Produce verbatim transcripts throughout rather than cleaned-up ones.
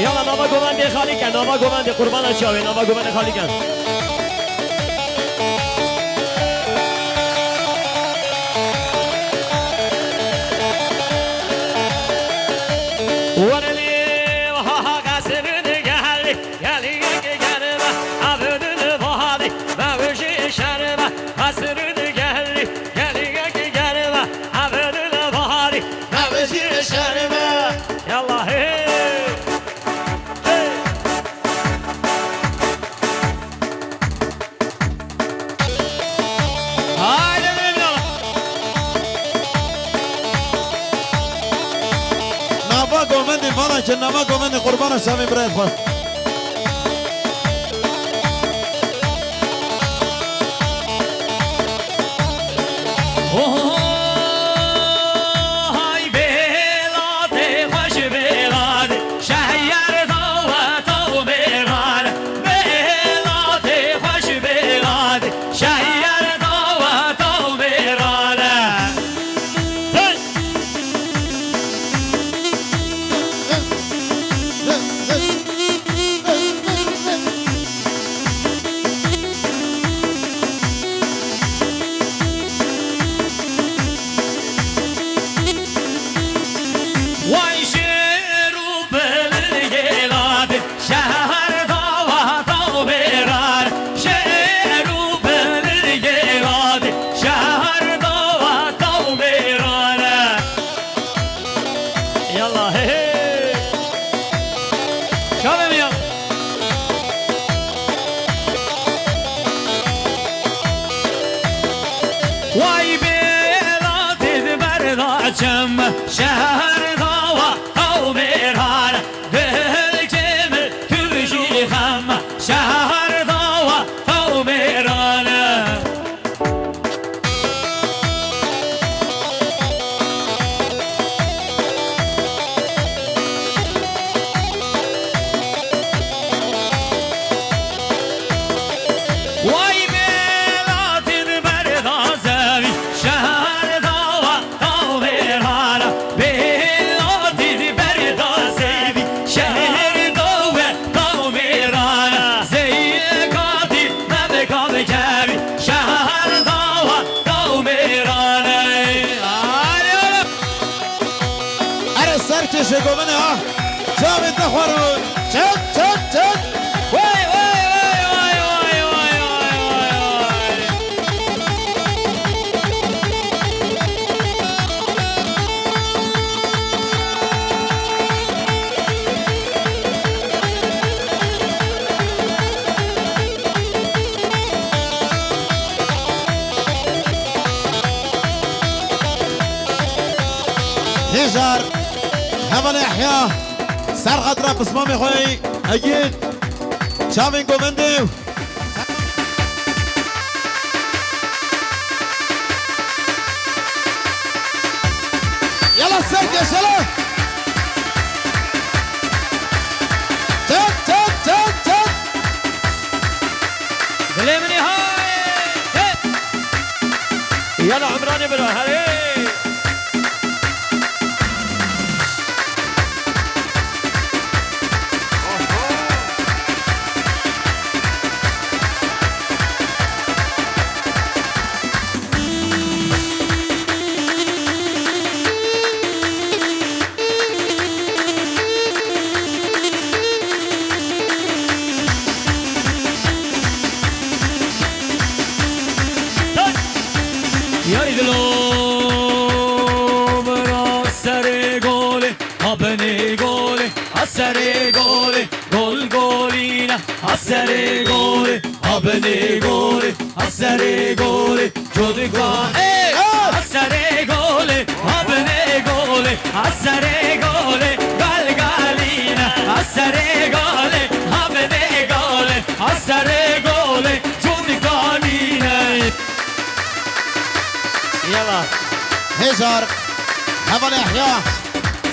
Yala nava govendê xalî ke, nava govendê qurbana çavê, nava govendê xalî ke. Werenê ha ha qesrine gelî, gelî yekê germe, abdul vahadî, mevjî şerme, qesrine gelî, gelî yekê germe, abdul vahadî, mevjî şerme. Yallah, hey! Hey! Haydi, haydi, haydi. Nava govendê vala ke, nava govendê qurbana şavê birayê xwe. Oho, hay bêladê xweş bêladê, şehyar daweta û mêran. Bêladê xweş bêladê, şehyar daweta û mêran. Hey! Way şêr û bilingê ladê, şehar dawa taw mêran. Şêr û bilingê ladê, şehar dawa taw mêran. Yallah, hey, hey. Şalim ya. Way bêla dil berda çem, şehar dawa taw mêran. Dil çem tu jî xem, şehar dawa taw mêran. Way bêla dil berda zevî, şehar dawa taw mêran. Bêla dil berda zevî, şehar dawa taw mêran. Zeyka dil Navê kavê kevî, şehar dawa taw mêran. Alê oğlum. Erê serkêşê govendê ha. Çavê te xwar. Çek, çek, çek. Vay, vay, vay. Hêjar, hevalê Ehya, ser xatira pismamê xwe, Egîd, çavên govendê. Yala serkêş, yala. Çek, çek, çek, çek. Dilê min ê hay. Hey. Yala Umranê bira, herê. Yarî dilo bira serê golê, ha binê golê, ha serê golê, gol golîne, ha serê golê, ha binê golê, ha serê golê. Çodika, ey! Ha! Ha serê golê, ha binê golê, ha serê golê, galgalîne, ha serê golê, ha binê golê, ha serê golê, çodika nîne. Yala. Hêjar, hevalê Ehya,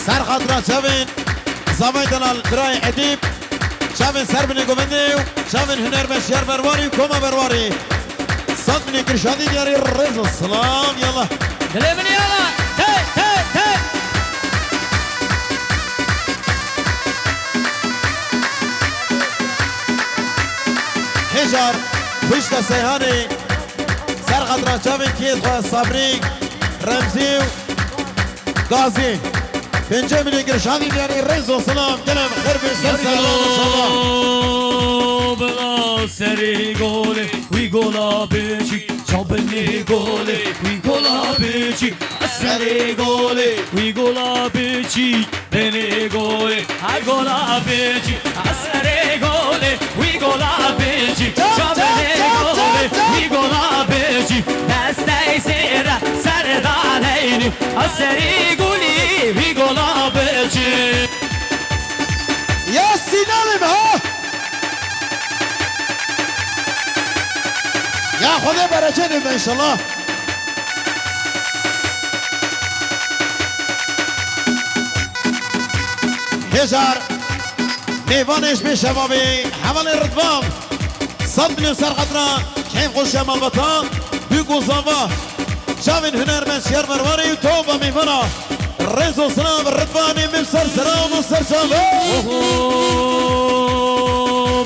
ser xatira çavên Zavay Delal, birayê Edîb, çavên Serbinê Govendê û çavên hunermend Şiyar Berwarî û Koma Berwarî. Sed binê kir şadî diyarî rêz û silav, yala. Dilê min yala. Tey, tey, tey. Car pişta Seyhanê ser xatira çavên kêt xwe Sabrî, Remzî û Gazî. Pêncê milyon girşanî diyarî rêz û silam gelê xêr bin ser selam inşallah. Bila serê golê wî gola biçî, çabinê golê wî gola biçî, serê golê wî gola biçî. Binê golê, ay gola biçî, a serê golê, wî gola biçî. Çavê golê, wî gola biçî. Destey sêra, serê daneyni, a serê golê, wî gola biçî. Ya Sînanê me ha! Ya Xwedê bereketê be inşallah. Hêjar, mêvanê ji bê şevavê hevalên Ridvan. Sed milyon ser xatira keyf xweşiya malbata, bûk û zava. Çavên hunermend Şiyar Merwarê û tova mêvana. Rêz û silav Ridvanê min ser sera û ser çava. Oho,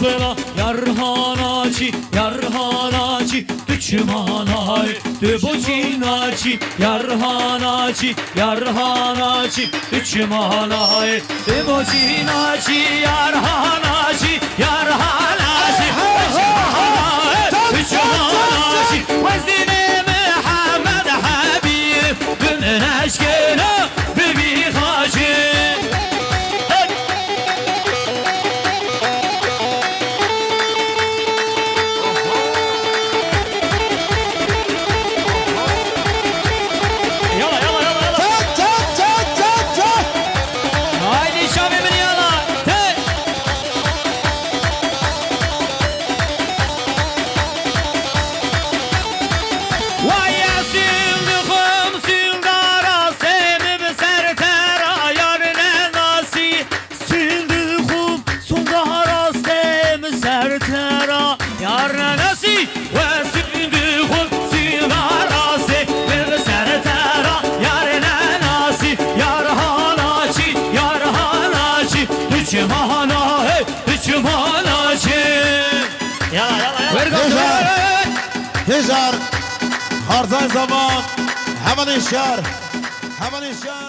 bela, yarhana çi, yarhana çi, tu çimana ye, tu bocîna çi, yarhana çi, yarhana çi, tu çimana ye, tu bocîna çi, yarhana çi, yarhana çi, tu çimana ye, tu çimana çi, wezdînê Mihemed Hebîb, tu min eşkêna bibî xaçê. Yala, yala, yala, yala. Çat, çat, çat, çat, çat. Haydi şamê min yala. Te. Vay ya sîl dixwim, sîl dara sêmi bi ser te ra yar nenasî. Sîl dixwim, sîl dara sêmi ser te ra yar nenasî. We sîl dixwim, sîl dara sêmi bi ser te ra yar nenasî. Yar hana çi, yar hana çi, tu çi hana hey. Çimana çi. Yala, yala, yala. Hêjar. Hêjar. Xarzay zava. Hevalên şar. Hevalên şar.